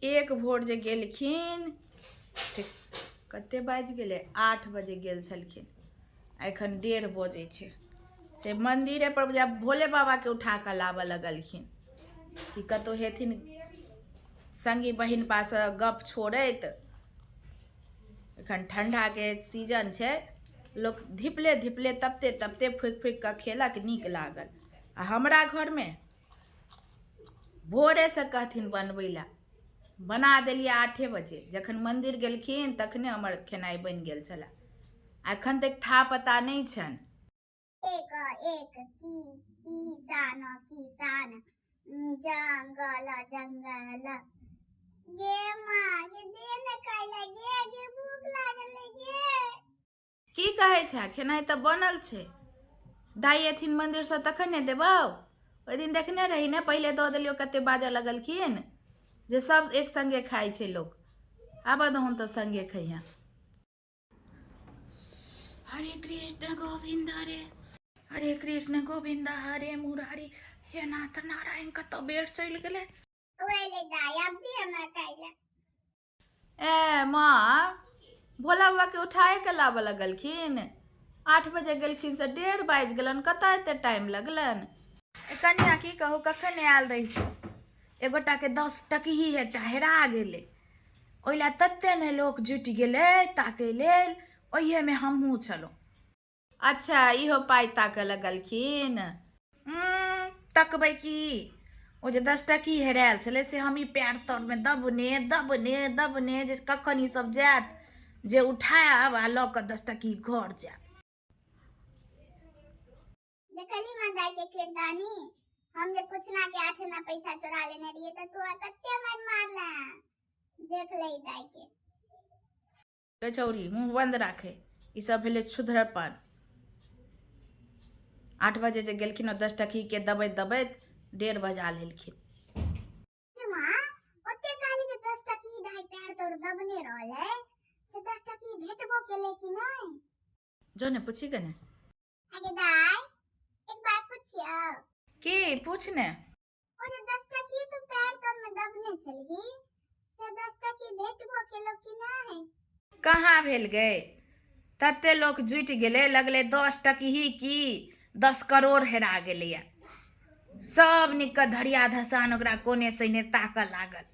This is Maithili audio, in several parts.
एक भोर जे गेलखिन से कते बाजि गेलै, 8 बजे गेल छलखिन, एखन 1:30 बजै छै। से मन्दिरे पर जब भोले बाबाके उठा कऽ लाबऽ लगलखिन कि कतहु हेथिन संगी बहिन पास गप छोड़ैत। एखन ठण्डाके सीजन छै, लोक धिपले धिपले तपते तपते फूकि फूकि कऽ खेलक, नीक लागल। आ हमरा घरमे भोरेसँ कहथिन बनबै लए, बना देलियै 8 बजे। जखन मन्दिर गेलखिन तखने हमर खेनाइ बनि गेल छलए। एखन तक था पता नहि छनि। एक एक की किसान किसान जंगल जंगल गे माँ गे दे ने खाइला गे, गे भूख लागल गे। की कहै छै, खेनाइ तऽ बनल छै, दाइ एथिन मन्दिरसँ तखन ने देबौ। ओहि दिन देखने रही ने, पहिले दऽ देलियौ, कते बाजऽ लगलखिन जे सब एक संगे खाइ छै लोक, आबऽ दहुन तऽ संगे खइहें। हरे कृष्ण गोविन्द हरे, हरे कृष्ण गोविन्द हरे मुरारी, हे नाथ नारायण। कतऽ बेर चलि गेलै। ए माँ, भोला बाबाके उठाए के लाबऽ लगलखिन। 8 बजे गेलखिन से 1:30 बाजि गेलनि, कतऽ एते टाइम लगलनि। ए कनिया की कहू, कखन आयल रहितहुँ। एगोटाके 10 टकही एकटा हेरा गेलै, ओहि लए तते ने लोक जुटि गेलै ताकै लेल, ओहिएमे हमहूँ छलहुँ। अच्छा इहो पाइ ताकऽ लगलखिन। तकबै की, ओ जे 10 टकी हेरायल छलै से हम ई पैर तरमे दबने दबने दबने जे कखन ई सब जायत जे उठायब आ लऽ कऽ 10 टकी घर जायब। देखली माँ दाई के किरदानी, हम जे पुछना के 8 आना पैसा चोरा लेने रहिए त तोरा कते मन मारला। देख ले दाई के। कचौड़ी मुँह बंद राखे, ई सब भेलै क्षुद्रपन। 8 बजे जे गेलखिन ओ 10 टकी के दबैत दबैत 1:30 बजा लेलखिन। माँ ओते काली जे 10 टकी दाई पैर तोड़ दबने रहलै से 10 टकी भेटबो केलै कि नहि? जो ने पूछी के ने। आगे दाई एक बात पूछियो। की पूछ ने। ओ जे 10 टकी तू पैर तर में दबने छलही से 10 टकी भेटबो केलो कि नहि? कहाँ भेल गे, तते लोक जुटि गेलै, लगलै 10 टकही की 10 करोड़ हेरा गेलैया। सब निक कऽ धरिया धसान ओकरा कोने सैने ताकऽ लागल।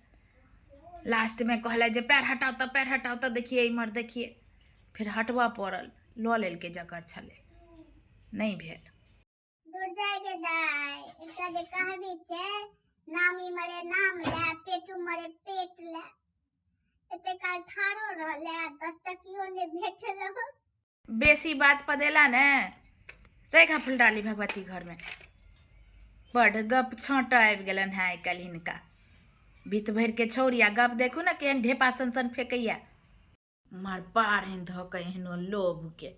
लास्टमे कहलै जे पैर हटाउ तऽ, पैर हटाउ तऽ, देखिए इम्हर देखिए। फेर हटबऽ पड़ल, लऽ लेलकै जकर छलै, नहि भेल। दूर जाय गे दाय, एकटा जे कहबी छै, नामी मरे नाम ले, पेटू मरे पेट ले। एते काल ठाढ़ो रहले आ 10 टकियो ने भेटलो। बेसी बात पदेला ने रेखा फुलडाली भगवती घरमे बड गप छाँट आबि गेलनि हेँ आइ काल्हि हिनका। भीत भरिके छौड़ी आ गप देखू ने केहन ढेपा सन सन फेकैया। मार बाढ़नि धऽ कऽ एहनो लोभके।